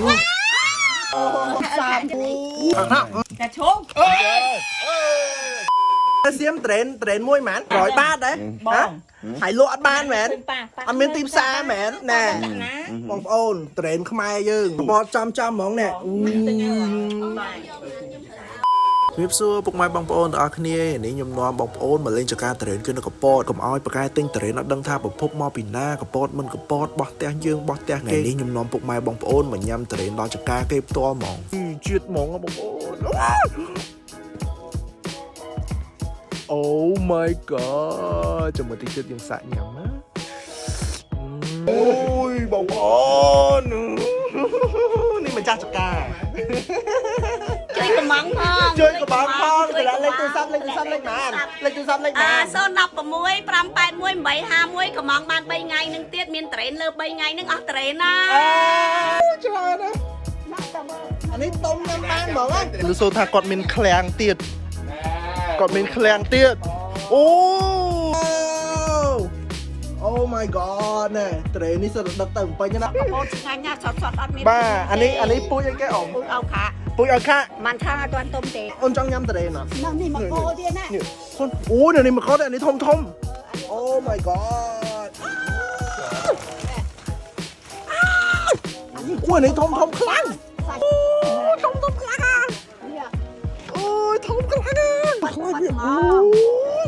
សាម តែឈោ សៀមត្រេនត្រេនមួយហ្មង100បាតដែរ បង ហ៎ហើយលក់អត់បានមែន ប៉ា អត់មានទីផ្សារមែនណែ ណា បងប្អូនត្រេនខ្មែរយើងបតចំចំហ្មងណែ ជំរាបសួរពុកម៉ែបងប្អូនទាំងអស់គ្នានេះខ្ញុំនាំបងប្អូនមកលេងចការតរេនគឺនៅកពតកុំឲ្យប្រកែទិញតរេនអត់ដឹងថាប្រភពមកពីណាកពតមិនកពតបោះផ្ទះយើងបោះផ្ទះគេនេះខ្ញុំនាំពុកម៉ែបងប្អូនមកញ៉ាំតរេនដល់ចការគេផ្ទាល់ហ្មងជាតិហ្មងបងប្អូន Oh my god ចាំមើលតិចទៀតយើងសាកញ៉ាំណា អូយបងប្អូននេះម្ចាស់ចការ ជួយកំងផង ជួយកំងផងទៅលេខទូរស័ព្ទលេខទូរស័ព្ទលេខម៉ានលេខទូរស័ព្ទលេខ អា ម៉ាន 016 581 851កំងបាន3ថ្ងៃនឹងទៀតមានត្រេនលើ3ថ្ងៃនឹងអស់ត្រេនណា អេច្រើនណាស់អានេះต้มញ៉ាំបានហ្មងណាលឺសូថាគាត់មានឃ្លាំងទៀតគាត់មានឃ្លាំងទៀតអូ Oh my god ណែត្រេនេះសិតតែដឹកទៅបំពេញណា អូឆ្ងាញ់ណាស់សតសតអត់មាន បាទអានេះអានេះពូជអីគេអ៊ំ ពូជអោខា ពូជឲ្យខា មិនថាអត់ទាន់ទុំទេ អូនចង់ញ៉ាំត្រេនអត់ នៅនេះមកគោទៀតណា នេះអូនអូនេះមកកត់អានេះធំធំ Oh my god អូនេះធំធំខ្លាំងអូធំធំខ្លាំងអាអូយធំខ្លាំងអាខ្លាំងវាអូយ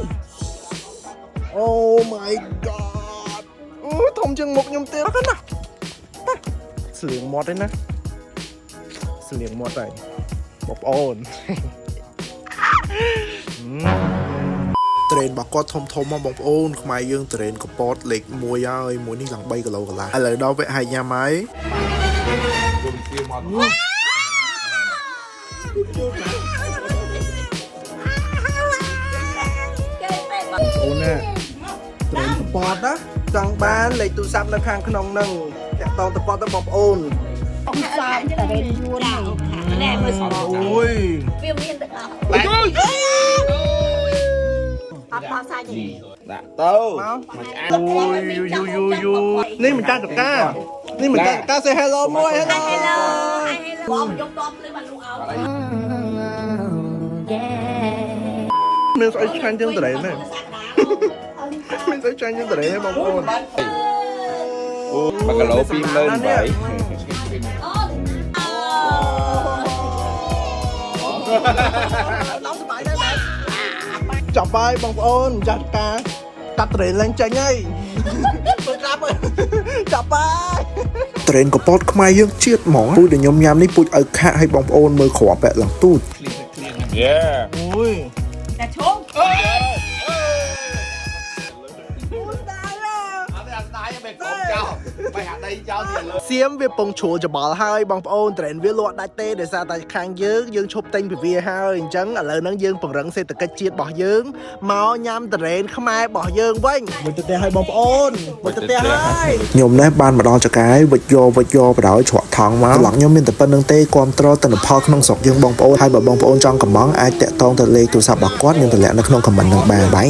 Oh my god អូធំជាងមុខខ្ញុំទៀតណាស្លៀងមាត់ឯណាស្លៀងមាត់ហើយបងប្អូន ត្រេនរបស់គាត់ធំធំមកបងប្អូនខ្មែរយើងត្រេនកពតលេខ1ហើយមួយនេះឡើង3គីឡូកន្លះឥឡូវដល់វគ្គហែកញ៉ាំហើយ គេពេកបង អូនណាត្រេនកពតណាចង់បានលេខទូរស័ព្ទនៅខាងក្នុងហ្នឹងតាក់តងទៅគាត់ទៅបងប្អូន សាមត្រេនយួននេះណែមើលស្មង អូយ វាមានទាំងអស់អត់បោះសាច់ទេ ដាក់ទៅ មកអូយយូយូយូនេះម្ចាស់តកានេះម្ចាស់តកា say hello មួយ hello Hello បងយកតភ្លឺបានលូអោ មានស្អីឆ្ងាញ់ជាងត្រេនទេមានស្អីឆ្ងាញ់ជាងត្រេនទេបងប្អូន 1គីឡូ28000 ដល់សុបាយដែរមែនចាប់ហើយបងប្អូនម្ចាស់តកាកាត់ត្រេនឡើងចេញហើយពើក្រាបចាប់ហើយ ត្រេនកពតខ្មែរយើងជាតិហ្មងពូជដែលខ្ញុំញ៉ាំនេះពូជឲ្យខាក់ឲ្យបងប្អូនមើលគ្រាប់បែកឡើងទូច យេ អូយ តែឈោ អត់អាស្ដាយបែកកចោលបែកអាដីចោលទៀតលើ សៀមវាពងជ្រួលច្បល់ហើយបងប្អូនត្រេនវាលក់ដាច់ទេដោយសារតែខាងយើងយើងឈប់ទិញពីវាហើយអញ្ចឹងឥឡូវហ្នឹងយើងពង្រឹងសេដ្ឋកិច្ចជាតិរបស់យើងមកញ៉ាំត្រេនខ្មែររបស់យើងវិញមួយទៅផ្ទះហើយបងប្អូនមួយទៅផ្ទះហើយ ខ្ញុំនេះបានមកដល់ចកាយវិចយកវិចយកបដ ாய் ជ្រក់ថង់មកឡងខ្ញុំមានតែប៉ុណ្្នឹងទេគាំទ្រទិន្នផលក្នុងស្រុកយើងបងប្អូនហើយបើបងប្អូនចង់កំងអាចតាក់ទងទៅលេខទូរស័ព្ទរបស់គាត់ខ្ញុំតម្លាក់នៅក្នុង comment នឹងបានបាយ